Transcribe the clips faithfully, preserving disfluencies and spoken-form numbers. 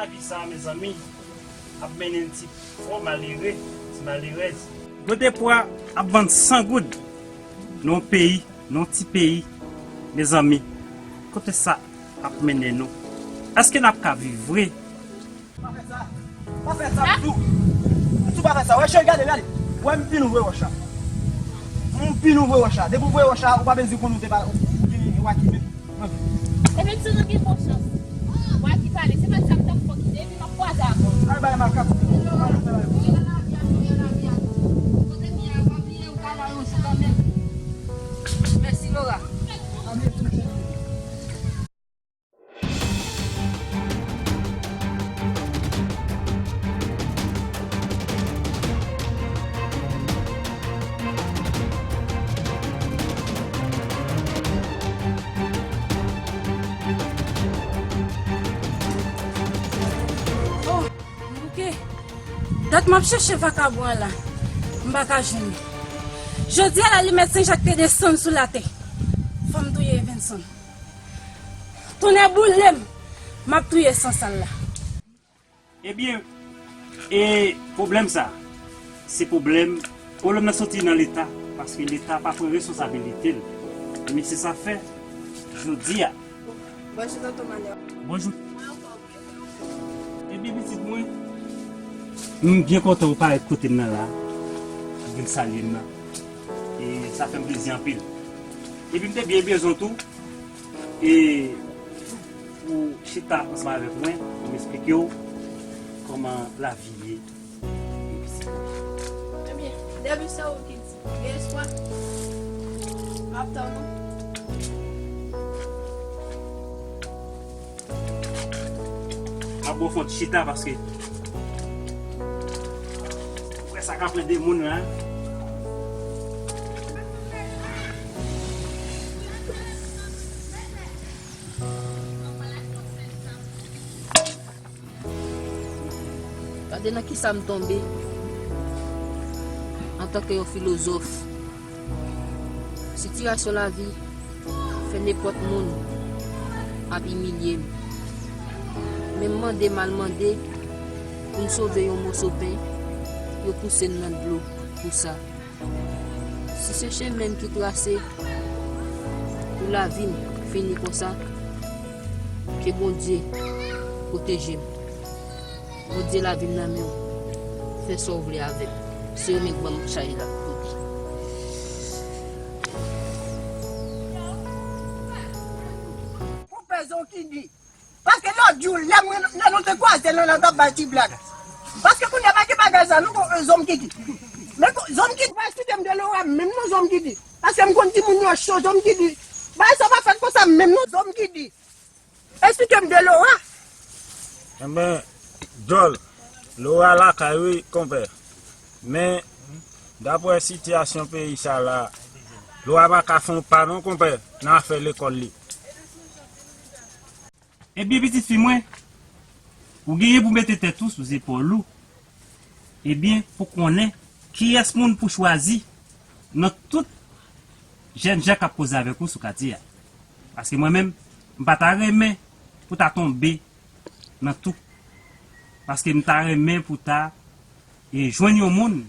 Lavi sa, mezanmi, ap mennen ti fò malere, ti malerèz. Gode pwa ap vann san goud nan yon peyi, nan yon ti peyi. Mezanmi, kote sa ap mennen nou? Èske n ap ka viv vre? Pa fè sa. Pa fè sa, m di w. M di w pa fè sa. Wè, cheri, gade, gade. Wè, m fin ouvre wòch la. M fin ouvre wòch la. Depi w ouvre wòch la, ou pa bezwen konn ou te pa, ou gen waki menm. Ebyen, si nou gen bon chans. Waki pale, se pa sa m t ap fòkine, epi m ap kwaze avè w. Al bay makak. Kote m ye a, pa bliye, ou ka la yon jou kanmenm. Mèsi, Laura. Oh, m bouke. Dat m ap chèche vakabon an la, m pa ka jwenn li. Jodi a, lalimèt Sen Jak te desann sou latè. Fò m touye Evenson. Tonnè boule m, m ap touye sansal la. Ebyen, e pwoblèm sa, se pwoblèm, pwoblèm nan soti nan Leta, paske Leta pa pran responsabilite l. Ebyen, se sa fè, jodi a. Bonjou, tonton Manyo. Bonjou. Ebyen, pitit mwen, m byen kontan ou parèt kote m nan la, ou vin salye m nan. E sa fè m plezi anpil. Epi m te byen bezwen tou, e pou chita ansanm avèk mwen, pou m esplike w kòman lavi ye. Ebyen, depi se ou ki di, gen espwa. M ap tann ou. M ap ba w fon ti chita paske ou wè sa k ap plen de moun la. Gade nan kisa m tonbe antanke yon filozòf. Sitiyasyon lavi fè nenpòt moun ap imilye m. Men m mande, m al mande pou m sove yon moso pen, yo pouse m nan dlo pou sa. Si se chemen ki trase pou lavi m fini konsa, ke Bondye pwoteje m. Bondye, lavi m nan men w. Fè sa w vle avè m. Se ou menm k ban m chay la. Konpè Zonkidi. Paske lòt jou, lè mwen, lè nou te kwaze nan, nan t ap bay ti blag. Paske kounye a pa gen bagay sa, nou kon, euh, Zonkidi. Men kon, Zonkidi, pa esplike m de Laura menm non, Zonkidi. Paske m konn timoun yo cho, Zonkidi. Bagay sa pa fèt konsa menm non, Zonkidi. Esplike m de Laura. Enben, djòl, Laura lakay wi, konpè. Men, daprè sitiyasyon peyi sa la, Laura pa ka fè yon pa non, konpè, nan afè lekòl li. Ebyen, pitit fi mwen, ou genyen pou mete tèt ou sou zepòl ou. Ebyen, pou konnen kiyès moun pou chwazi nan tout jèn jan k ap koze avèk ou sou katye a. Paske mwen menm, m pa ta renmen pou ta tonbe nan tou. Paske m ta renmen pou ta, e, jwenn yon moun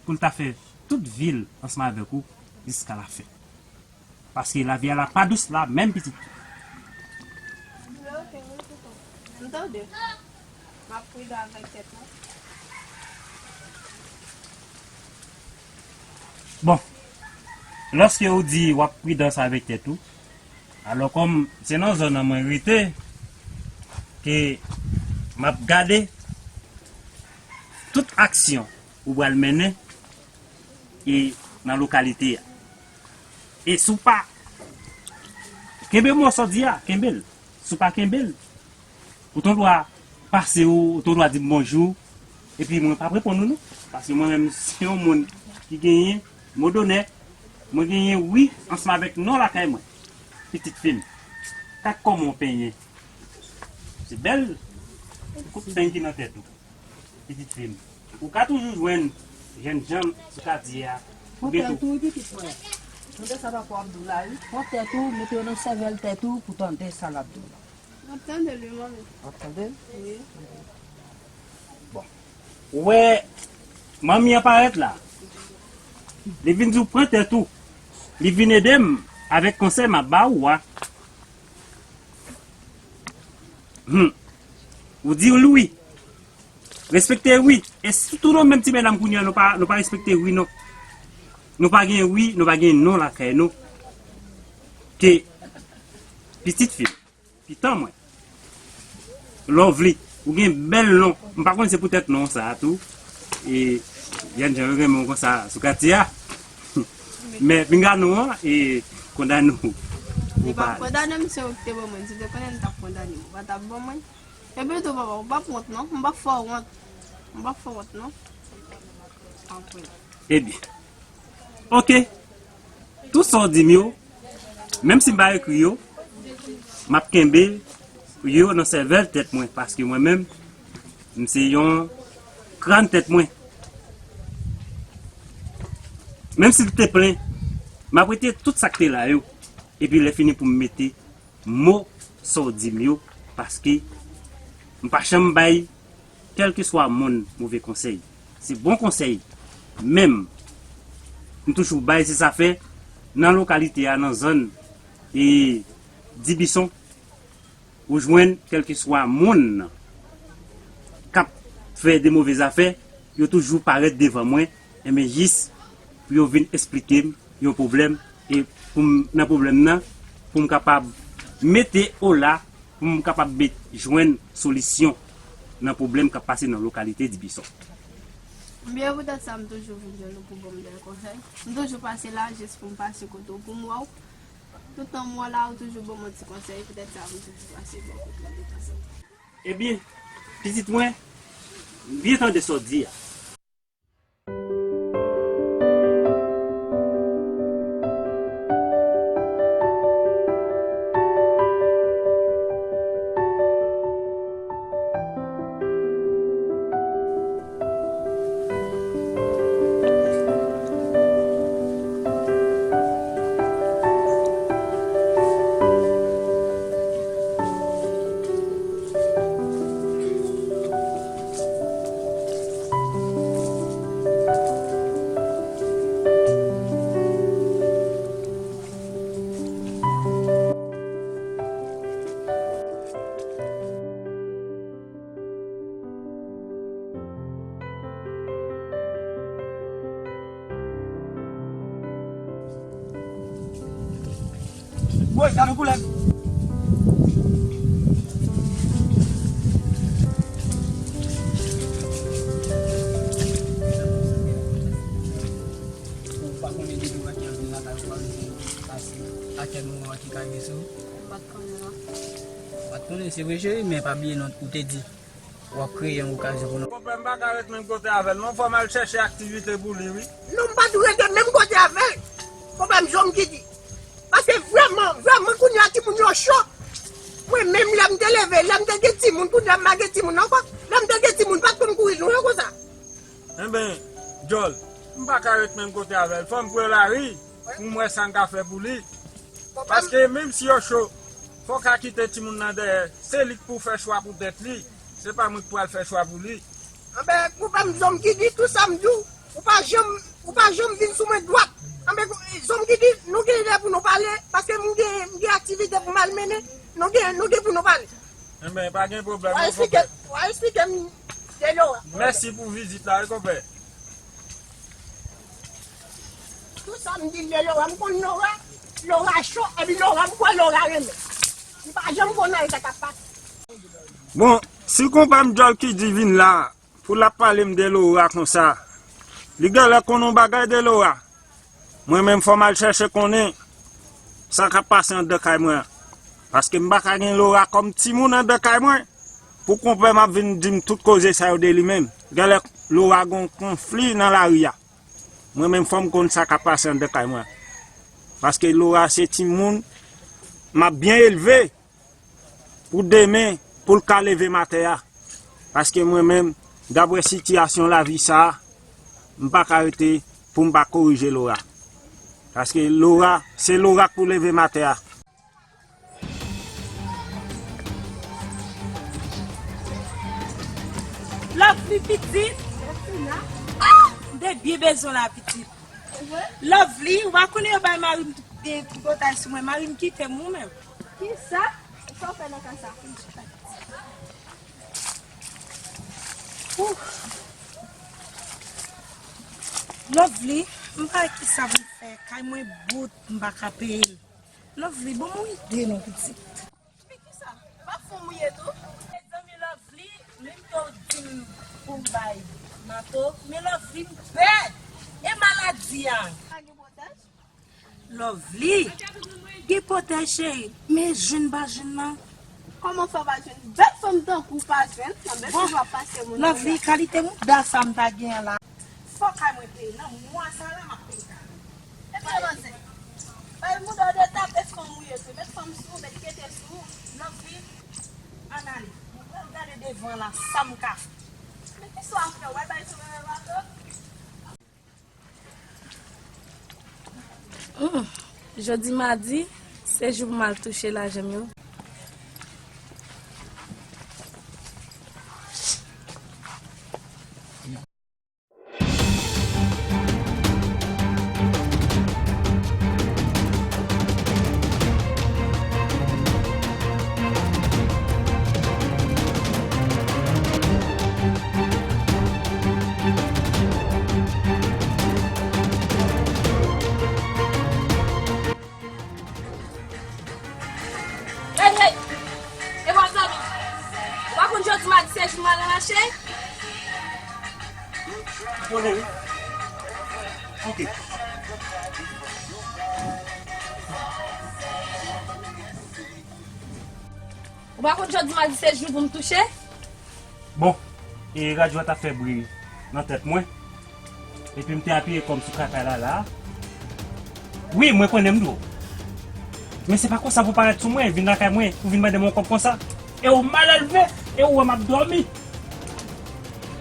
pou l ta fè tout vi l ansanm avèk ou jiska lafen. Paske lavi a la pa dous la, menm pitit. M tande. M ap pridan avèk tèt mwen. Bon, lòske ou di w ap pridans avèk tèt ou, alò kòm se nan zòn nan mwen rete, ke m ap gade tout aksyon ou pral mennen e nan lokalite a. E si w pa kenbe mo sa w di a, kenbe l. Si w pa kenbe l, ou t on dwa pase ou, ou t on dwa di m bonjou, epi mwen p ap reponn ou non. Paske mwen menm, se yon moun ki genyen mo donè, mwen genyen wi ansanm avèk non lakay mwen. Pitit fi m, gad kòman w penyen. Se bèl kout peny ki nan tèt ou. Pitit fi m, ou ka toujou jwenn jèn jan sou katye a. Pran tèt ou, wi, pitit mwen. Tande sa papa w ap di w la, wi. Pran tèt ou, mete yo nan sèvèl tèt ou pou tande sa l ap di w la. Ap tande l, wi, manmi. Ap tande l? Wi. Bon. Ou wè, manmi an parèt la. Li vin di w pran tèt ou. Li vin ede m avèk konsèy m ap ba ou a. Hmm. Ou di l wi. Respekte wi. E sitou nou menm ti medam kounye a, nou pa, nou pa respekte wi non. Nou pa gen wi, nou pa gen non lakay nou. Ke pitit fi m, pitan mwen. Lovely, ou gen bèl non. M pa konn se poutèt non sa a tou. E jèn jan yo renmen w konsa sou katye a. Men pinga non an e kondane w. Li pa kondane m, se ou ki te ban mwen. Si w te konnen l t ap kondane m, ou pa t ap ban mwen. Epi tou papa, ou p ap wont non. M p ap fè w wont. M p ap fè w wont non. Anpil. Ebyen. Oke. Tout sa w di m yo, menm si m pa ekri yo, m ap kenbe yo nan sèvèl tèt mwen, paske mwen menm, m se yon kràn tèt mwen. Menm si l te plen, m ap rete tout sa k te la yo, epi lè fini pou m mete mo sa w di m yo, paske m pa janm bay kèlkeswa moun move konsèy. Se bon konsèy. Menm, m toujou bay, se sa fè, nan lokalite a, nan zòn, e, Dibison, ou jwenn kèlkeswa moun k ap fè de move zafè, yo toujou parèt devan mwen, enben jis pou yo vin esplike m yon pwoblèm, e pou m nan pwoblèm nan, pou m kapab mete ola, pou m kapab met, jwenn solisyon nan pwoblèm k ap pase nan lokalite Dibison. Byen, poutèt sa, m toujou vin jwenn ou pou ban m de konsèy. M toujou pase la jis pou m pase kote w, pou m wè w. Tout tan m wè w la, ou toujou ban m yon ti konsèy, poutèt sa, m toujou pase bò kote w de tan an. Ebyen, pitit mwen, byen tande sa w di a. Woy, gade koulèv. Ou pa konnen depi w pa gen anpil lakay ou pa rive pase a kèk moman ki ka rive sou ou. M pa t konnen non. Ou pa t konnen, se vre cheri, men pa bliye non, ou te di w ap kreye yon okazyon pou nou. Konpè, m pa ka ret menm kote avè l non, fò m al chèche aktivite pou li wi. Non, m pa dwe rete menm kote avè l. Konpè m, Jòm ki di. Paske vrèman, vrèman, kounye a timoun yo cho. Mwen menm, lè m te leve, lè m te gen timoun, kounye a m pa gen timoun ankò. Lè m te gen timoun, pa t konn kouri lwen konsa. Enben, djòl, m pa ka ret menm kote avè l. Fò m pran lari pou m wè sa m ka fè pou li. Paske menm si yo cho, fò w ka kite timoun nan dèyè. Se li k pou fè chwa pou tèt li. Se pa mwen k pral fè chwa pou li. Anben, konpè m, Zòm ki di, tout sa m di w, ou pa janm, ou pa janm vin sou mwen dwat. Anben, Zòm ki di, nou gen lè pou nou pale, paske m gen, m gen aktivite pou m al mennen, nou gen, nou gen pou nou pale. Enben, pa gen pwoblèm non, konpè. W a eksplike, w a eksplike m de Lora. Mèsi pou vizit la, wi, konpè. Tout sa m di l de Lora, m konn Lora, Lora cho, epi Lora, m kwè Lora renmen. M pa janm konn anyen sa k ap pase. Bon, si konpè m djòl ki di vin la, pou l ap pale m de Lora konsa, li genlè konn yon bagay de Lora. Mwen menm fò m al chèche konnen sa k ap pase anndan kay mwen an. Paske m pa ka gen Lora kòm timoun anndan kay mwen, pou konpè m ap vin di m tout koze sa yo de li menm. Genlè Lora gen yon konfli nan lari a. Mwen menm fò m konn sa k ap pase anndan kay mwen an. Paske Lora se timoun m ap byen elve pou demen, pou l ka leve m atè a. Paske mwen menm, daprè sitiyasyon lavi sa a, m pa ka rete pou m pa korije Lora. Paske Lora, se Lora k pou leve m atè a. Lovely pitit. Ah! M te byen bezwen w la pitit. Lovely, ou pa konnen yo bay mari m tripotay sou mwen. Mari m kite m ou menm. Kisa? Sa w fè nan kay sa? Ooh. Lovely, m pa wè kisa pou m fè. Kay mwen bout, m pa ka peye l. Lovely, ban m yon ide non pitit. Men kisa? Pa fon mouye tou? Mezanmi Lovely, menm ke w di m pou m bay manto, men Lovely m pè. E maladi a? Pa gen pwotèj? Lovely, gen pwotèj cheri, men jwenn pa jwenn nan. Kòman fè w pa jwenn? Bèl fanm tankou w pa jwenn nan bèl fanm w ap pase moun nan. Lovely, kalite mouda sa m ta gen an la. Fò kay mwen peye nan mwa sa la, m ap peye kay. Epi avanse. Bay mouda w de tap, eske w mouye tou? Met fanm sou ou, met kete sou ou. Lovely, ann ale. Mwen pral gade devan la sa m ka fè. Men kisa w ap fè? W al bay sou mwen nan bato? Hmm. Jodi madi, se jou pou m al touche lajan m yo. Hey, hey! E pa zanmi. Ou pa konn jodi madi se jou m al nan mache? Konnen wi. Ok. Ou pa konn jodi madi se jou pou m touche? Bon, e radyo a t ap fè bri nan tèt mwen. Epi m te apiye kò m sou kaka la la. Wi, mwen konnen m dwe w. Men se pa konsa pou parèt sou mwen, vin lakay mwen, pou vin mande m yon kòb konsa. E w malelve, e w wè m ap dòmi.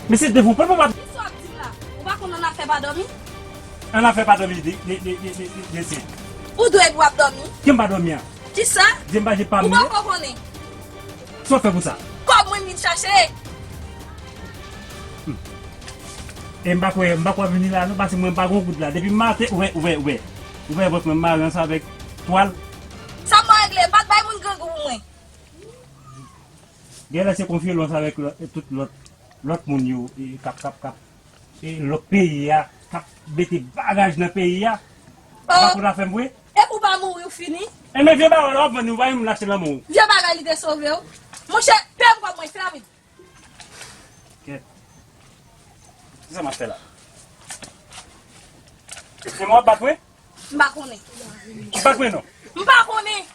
Men se devan pòt mwen m ap... Kisa w ap di m la? Ou pa konn annafè pa dòmi? Annafè pa dòmi de, de, de, de, de, de se. Ou dwe pou w ap dòmi. Ke m pa dòmi an? Kisa? Di m pa je pa m ye. Ou poko konnen. Sa w fè pou sa? Kòb mwen m vin chache. Hmm. E m pa kwè, m pa kwè vini la non, paske mwen m pa gon goud la. Depi maten, ouvè, ouvè, ouvè. Ouvè vant mwen, m mare ansanm avèk twal. Sa m regle, m pa t bay moun grangou pou mwen. Genlè se konfyelans avèk lòt, tout lòt, lòt moun yo, e, k ap, k ap, k ap, e, lòt peyi a, k ap mete bagaj nan peyi a. Oh. Pa konn afè m vre. E pou pa mouri ou fini? E men vye bagay la w ap vann, ou pa menm lache lanmò w. Vye bagay li te sove w. Monchè, peye m kòb mwen, fè rapid. Kèt. Kisa m ap fè la? Se mwen w ap bat mwen? M pa konnen. M pa konnen non. M pa konnen.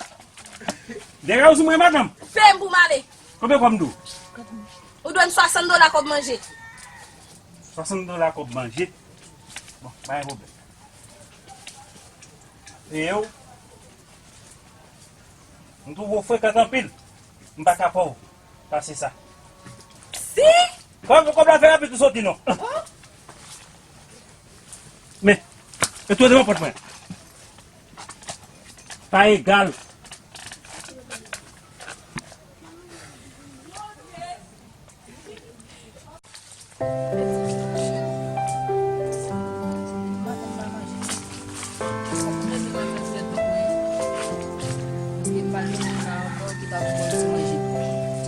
Dega ou sou mwen madanm. Peye m pou m ale. Konbyen kòb m dwe w? Ou dwe m swasant dola kòb manje. Swasant dola kòb manje? Bon, pa gen pwoblèm. Peye w. M twouve w frekan anpil. M pa ka pè w pase sa. Si? Kòb, kòb la fè rapid pou soti non. Oh. Men, e tou devan pòt mwen. Pa egal.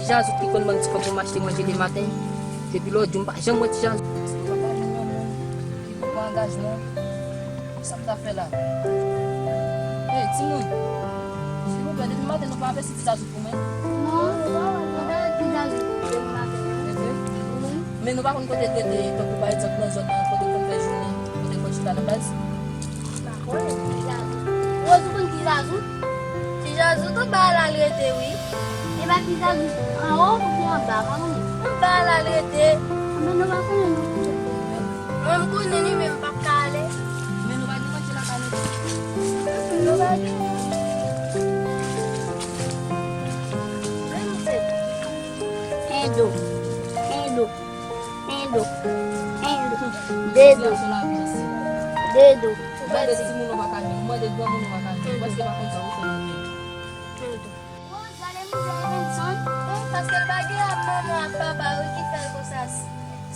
Ti Jazou ki konn ban m ti kòb pou m achte manje lematen. Depi lòt jou, m pa janm wè Ti Jazou. Èske w pa ka jwenn yon moun ki pou pran angajman? Sa m t ap fè la? Hey, timoun! Silvouplè, depi maten nou pa avèsi Ti Jazou pou mwen? Non, nou pa wè l. Nou pa wè Ti Jazou depi maten. Rete? Wi. Men nou pa konn kote l rete, tankou pa egzanp nan zòn nan, kote l konn fè jounen, kote l konn chita nan baz? M pa konnen Ti Jazou. Rose, ou konn Ti Jazou? Ti Jazou tou ba la l rete, wi. E pa Ti Jazou anwo oubyen anba, pa konnen. Anba la l rete. Men nou pa konnen non. Mwen, m konnen li, men m p ap ka ale. Men nou pa gen manje lakay nou tou? Nou pa gen. Men misye. En do. En do. En do. En do. De do. De do. Ou mande timoun ou pa ka jwenn, ou mande granmoun ou pa ka jwenn. Ou èske pa konn sa ou fè pou li? En do. Rose, gade mizè Evenson. Wi, paske l pa gen manman ak papa wi ki fè l konsa.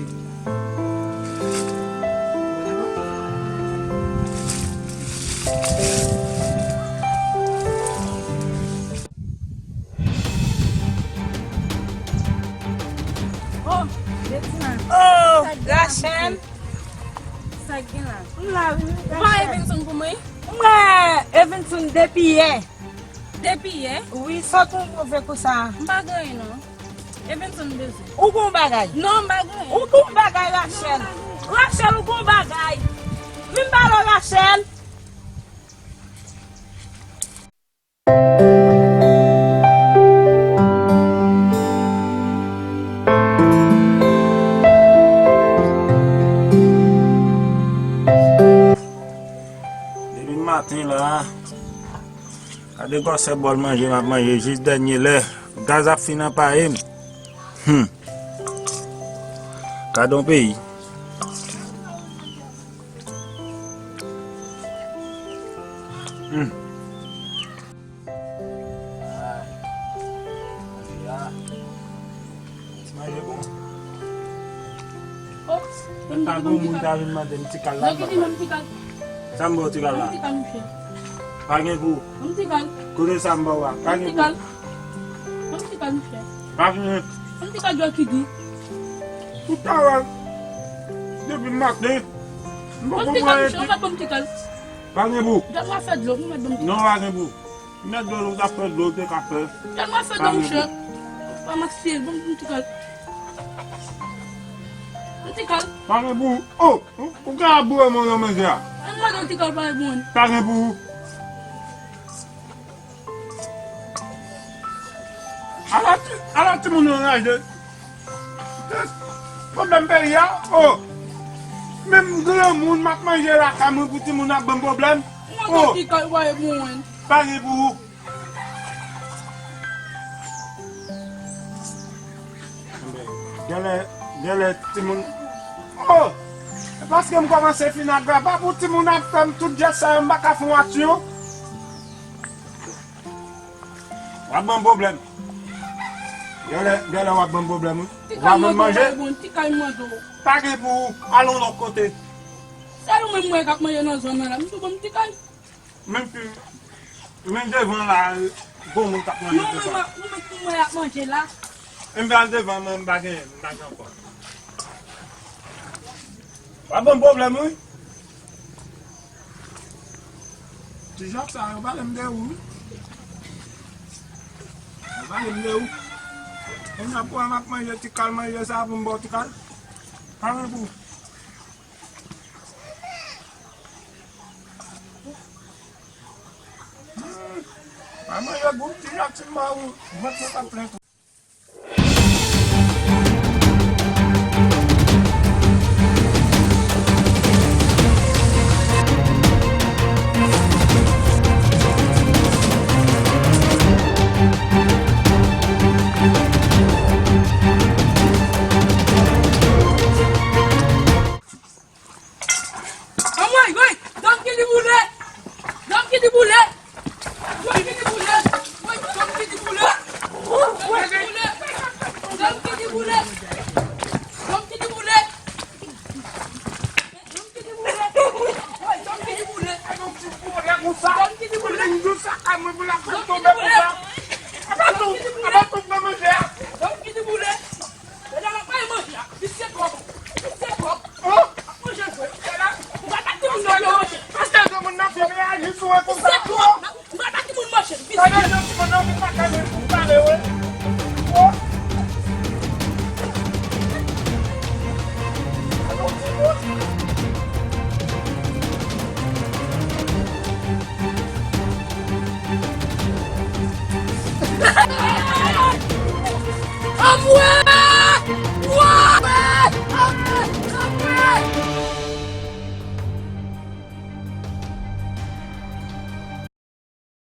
Wi. Oh, Rachel. Sa k gen la? M la, wi, wi, Rachel. Ou pa wè Evenson pou mwen? M wè Evenson depi yè. Depi yè? Wi, sa w tou move konsa? M pa gen anyen, non. Evenson m bezwen. Ou gon bagay? Non, m pa gen anyen. Ou gon bagay, Rachel? Non, m pa gen anyen. Rachel, ou gon bagay? Vin pale, Rachel. Depi maten la, gade gwosè bòl manje m ap manje jis dènye lè. Gaz ap fin apaye m. Hmm. Gade yon peyi. Hmm. Ay. Manje a. Ti manje bon. Oh, ta gon moun ta vin mande m ti kal la, m pa bay. Sa m ba w ti kal la? Pa gen pou ou. Kote sa m ba w a? Pa gen pou ou. Ban m ti kal, monchè. Pa gen. Ban m ti kal, Djòl ki di. Tout a wè. Depi maten. M poko pran yon ti. Ban m ti kal, monchè, ban m ti kal. Pa gen pou. Djòl mwen fè dlo, mwen ban m ti kal. Non, pa gen pou. Mèt dlo, ou t ap fè dlo, ou te ka fè. Djòl mwen fè dlo, monchè. Pa gen pou. Pa masye, ban m ti kal. Ban m ti kal. Pa gen pou. Oh, ou, ou ka boure mwen nan manje a. Ban m ti kal, pa gen pou. Pa gen pou. Ala ti, ala timoun anraje. Pwoblèm peyi a, oh. Menm granmoun m ap manje lakay mwen pou timoun ap ban m pwoblèm. Oh. Pa gen pou ou. Genlè, genlè timoun. Oh! E paske m kòmanse fin agrava pou timoun ap fè m tout jès sa yo, m pa ka fè yon aksyon. W ap ban m pwoblèm. Genlè, genlè w ap ban m pwoblèm, wi. W ap ban m manje. Pa gen pou ou, al yon lòt kote. Sèl ou menm m wè k ap manje nan zòn nan la, m tou ban m ti kal. Menm si, menm devan la, gon moun k ap manje devan. Non, men mwen, ou menm pou mwen ap manje la. E m pral devan, mwen, m pa gen, m pa gen ankò. W ap ban m pwoblèm, wi. Ti Jòf sa yo pale m de ou, wi. Yo pale m de ou. Kounye a pou m ap manje ti kal manje sa pou m ba w ti kal. Pa gen pou. Hmm. Pa manje gou, ti Jòf, ti m ba ou, vant mwen k ap plen tou. Anmwey, woy! Dòm ki di boule! Dòm ki di boule! Dòm ki di boule! Woy, dòm ki di boule! Dòm ki di boule! Dòm ki di boule! Dòm ki di boule! Dòm ki di boule! Woy, dòm ki di boule! Dòm ki di boule! Dòm ki di boule! Dòm ki di boule! Dòm ki di boule! Mesye twòp! Mesye twòp! Oh! Ap manje vre. Ou pa ta timoun nan, non, manje. Paske timoun nan fin reyaji sou mwen konsa. Ou pa ta timoun manje. Gade jan timoun nan fin pale pou pale, wi. Oh! Anmwey!